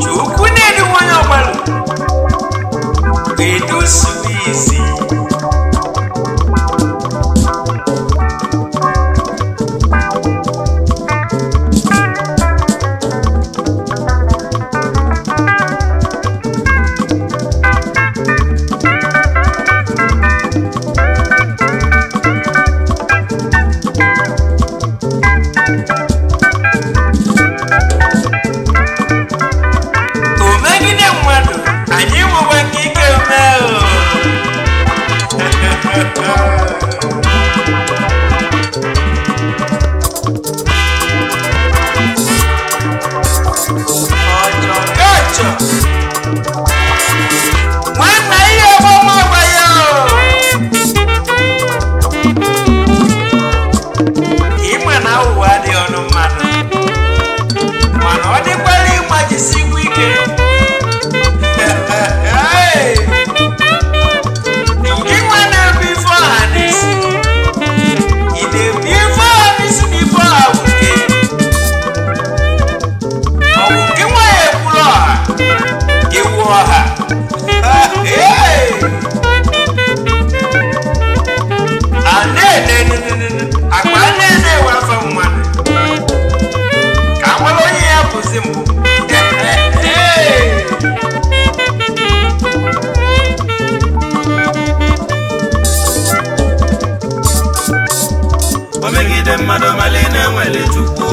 Chukwu na-edu nwanyị ọgbalụ edoziwo isi. Omegide mmadụ anyị nwekwa nke ike mee o. Ọjọgọjọ nwanna ihe ọgbọma gwa ya o. Ịma na ụwa adịghị ọnụ mmadụ, mana ọ dịkwara ịma jisikwa ike. Nke nwa na-ebu ife ọha n'isi, ị na-ebu ife ọha n'isi na ife ọha bụ nke ọ bụ nke nwa ya ekwuru ọha ewu ọha. A na-ene akpa a na-ene ewe afọ mmadụ ka amara onye ya bụzi mbụ. Omegide mmadụ mali na-enwele Chukwu.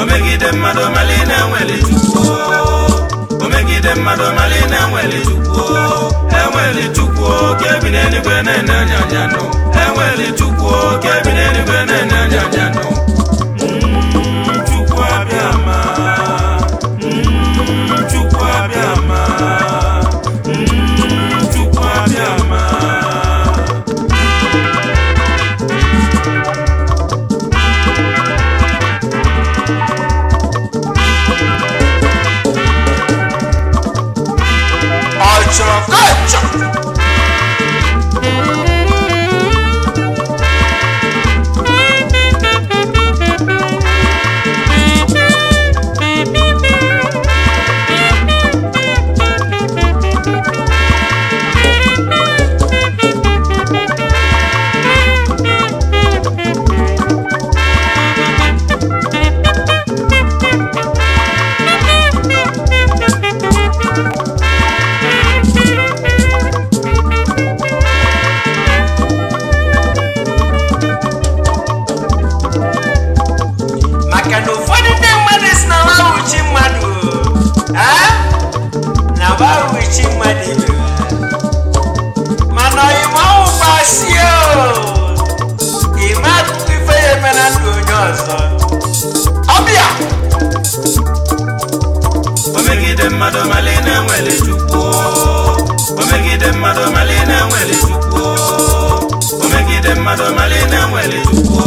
Omegide mmadụ mali na-enwele Chukwu. Omegide mmadụ mali na-enwele Chukwu. Enwele Chukwu ka ebi n'eluigwe na-ene anya anya nụ. Enwele Chukwu ka ebi n'eluigwe na-ene anya anya nụ. Chukwu abịa ma. Chukwu abịa ma. Chukwu abịa ma. Ọjọgọjọ. Maka na ụfọdụ ndị mmadụ si na ha chi mmadụ, a na ha chi mmadụ ibe ha. Mana ọyịmọwụkwasị ime akụkọ ife ya eme na ndụ onye ọzọ ọbịa. Omegide mmadụ mali na-enwele Chukwu. Omegide mmadụ mali na-enwele Chukwu. Omegide mmadụ mali na-enwele Chukwu.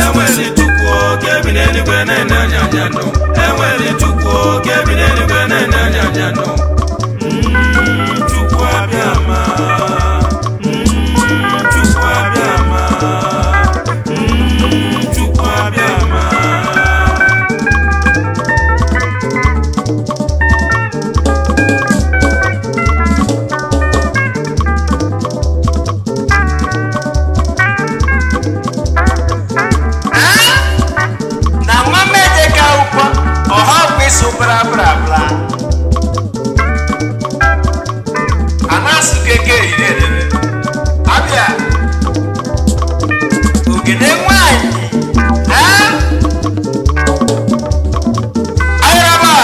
Enwele Chukwu ka ebi n'eluigwe na-ene anya anya nụ. Enwele Chukwu ka ebi n'eluigwe na-ene anya anya nụ. Chukwu abịa ma. Chukwu abịa ma. Chukwu abịa ma. Na nwa mmejeka akwụkwọ ọha ọkwa ịsụ bra bra bra a na-asụ keke iri edebe abịa ogene nwanyị ee ayaraba.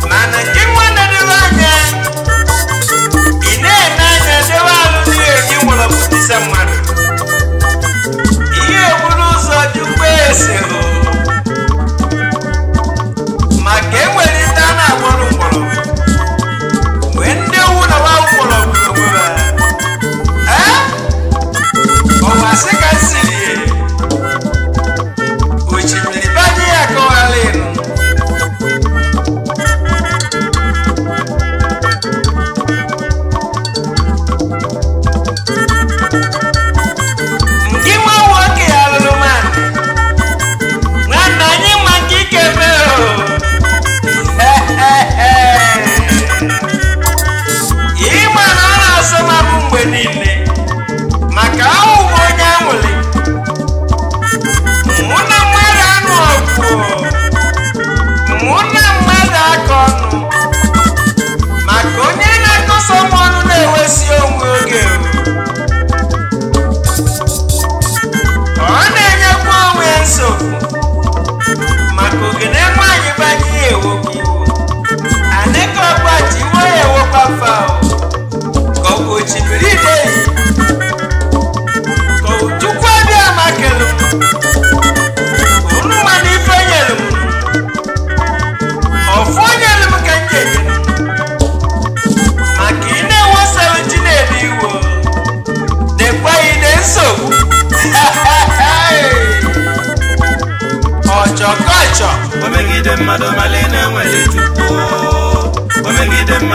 Mana nke nwanne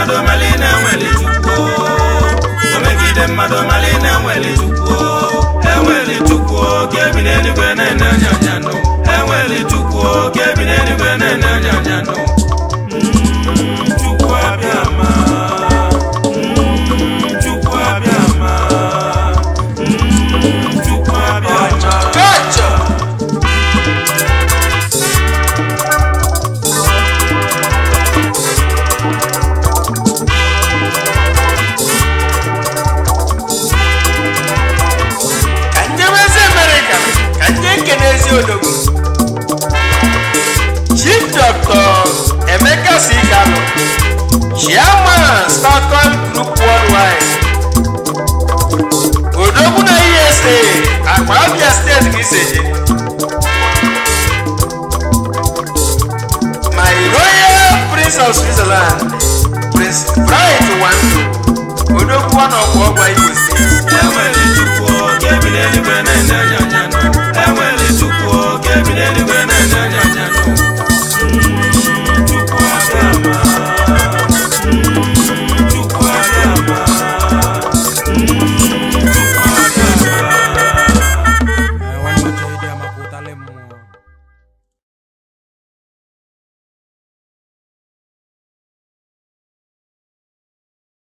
mmadụ mali na-enweli Chukwu. Omegide mmadụ mali na-enweli Chukwu. Enweli Chukwu ka ebi n'eluigwe na-ene anya anya nụ. Enweli Chukwu ka ebi n'eluigwe na-ene anya anya nụ. Chukwu abịama. Chukwu abịama. Chukwu abịama. Chọọchọ. Ka njebezi Amerịka, ka nje nkene ezi odogwu. Chief Dr. Emeka C. Kalu, Chairman Stockholm Group Worldwide. Odogwu na ESA, Akpa Abia Steeti ka isi eje. My Royal Prince of Switzerland, Prince Bright Wando, Odogwu ọnọkwa ọgwa Igbo Steeti. Enweli Chukwu ka ebi n'eluigwe na-ene anya.